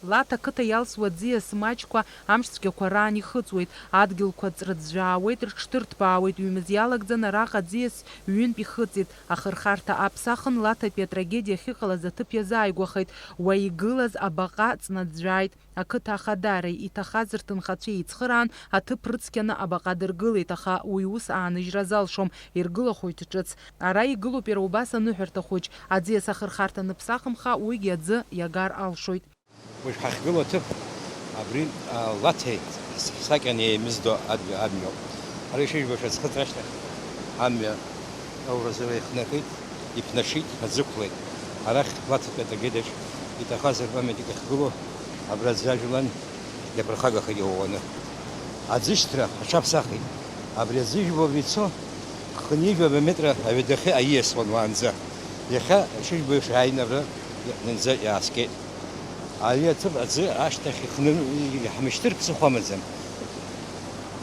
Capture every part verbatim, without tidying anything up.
Лаҭа ақыҭа иалсуа аӡиас маҷқәа амшцәгьақәа раан ихыҵуеит, адгьылқәа ҵрыӡәӡәаауеит, рыҽҭырҭбаауеит, ҩымыз иалагӡан араҟа аӡиас ҩынтә ихыҵит, ахырхарҭа аԥсахын Лаҭатәи атрагедиа ахьыҟалаз аҭыԥ иазааигәахеит, уа игылаз абаҟа ҵнаӡәӡәааит. Ақыҭа ахадареи иҭахаз рҭынхацәеи еицхыраан, аҭыԥ рыцқьаны абаҟа дыргылеит, аха уи ус ааныжьра залшом, иргылахоит ҿыц. Ара игылоуп иара убас аныҳәарҭа хәыҷ, аӡиас ахырхарҭа аныԥсахымха, уигьы аӡы иагар алшоит. Уажә ҳахьгылоу аҭыԥ абри, а, Лаҭеи сакьан еимыздо адгьыл, амҩоуп. Ара ишыжәбо, шәа схыҵра ашьҭахь амҩа ауразыла ихнакит, иԥнашит, аӡы ықәлеит. Арахь Лаҭатәи атрагедиаҿ иҭахаз рпамиатник ахьгылоу абра аӡы ажәлан иаԥырхагахеит иӷәӷәаны. Аӡышьҭра аҽаԥсахит. Абри аӡыжәбо абри ицо хынҩажәа метра аҩадахьы аиасуан уаанӡа. Иахьа ишыжәбо еиԥш ааины абра иҟнынӡа иааскьеит. Ари аҭыԥ аӡы ашьҭахь ихнын, иҳамышьҭыр ԥсыхәа амаӡам.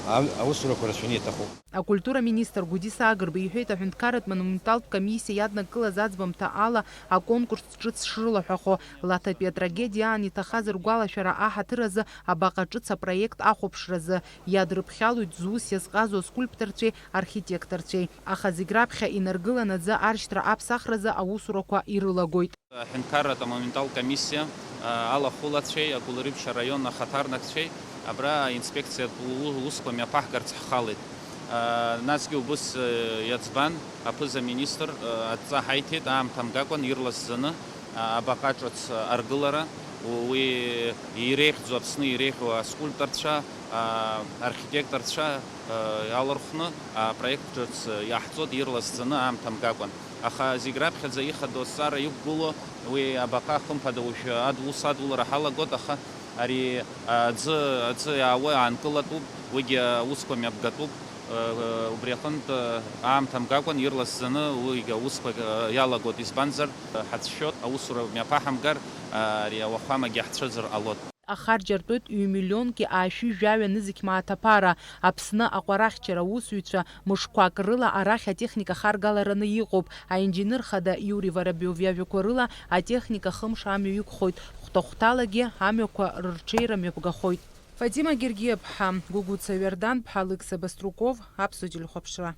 Ам-, аусурақәа рацәаны иаҭахуп. Акультура министр Гәдиса Агрба иҳәеит, аҳәынҭқарратә монументалтә комиссиа иаднакылаз аӡбамҭа ала аконкурс ҿыц шрылаҳәахо, Лаҭатәи атрагедиа аан иҭахаз ргәалашәара аҳаҭыр азы абаҟа ҿыц апроект ахәаԥшразы иадрыԥхьалоит зус иазҟазоу аскульпторцәеи архитекторцәеи. Аха зегь раԥхьа инаргылан аӡы аршьҭра аԥсахразы аусурақәа ирылагоит. Аҳәынҭқарратә амонументалтә комиссиа, а, алахәылацәеи акәылрыԥшь араион ахаҭарнакцәеи абра аинспекциатә у-, усқәа мҩаԥаҳгарц ҳхалеит. А, насгьы убыс, э, иаӡбан, аԥыза-министр, э, адҵа ҳаиҭеит, аамҭа мгакәан ирласӡаны, а, абаҟа ҿыц аргылара, у-, уи иреиӷьӡоу, Аԥсны иреиӷьу аскульпторцәа, а, архитекторцәа, э, иалархәны апроект ҿыц иаҳҵоит ирласӡаны аамҭа мгакәан. Аха зегь раԥхьаӡа ихадоу азҵаара иқәгылоу уи абаҟа, хымԥада, уажә ад-, ус адулара ҳалагоит, аха ари аӡы, аӡы иаауа аанкылатәуп, уигьы аусқәа мҩаԥгатәуп. Э, убри аҟынтә, э, аамҭа мгакәан ирласӡаны уигьы аусқәа, э, иалагоит, избанзар, э, ҳацәшәоит, аусура мҩаԥаҳамгар, э, ари ауахәамагьы ҳцәыӡыр ҟалоит. Ахарџь артәоит ҩ-миллионки аашәи жәаҩа нызқь мааҭ аԥара. Аԥсны аҟәарахьчара аусзуҩцәа мышқәак рыла арахь атехника харгалараны иҟоуп. Аинженер хада Иури Воробиов иажәақәа рыла, атехника хымш амҩа иқәхоит, хәҭа-хәҭалагьы амҩақәа рырҽеира мҩаԥгахоит. Фатима Гергиаԥҳа, Гәыгәыца Иордан-ԥҳа, Алықьса Баструков, Аԥсуа телехәаԥшра.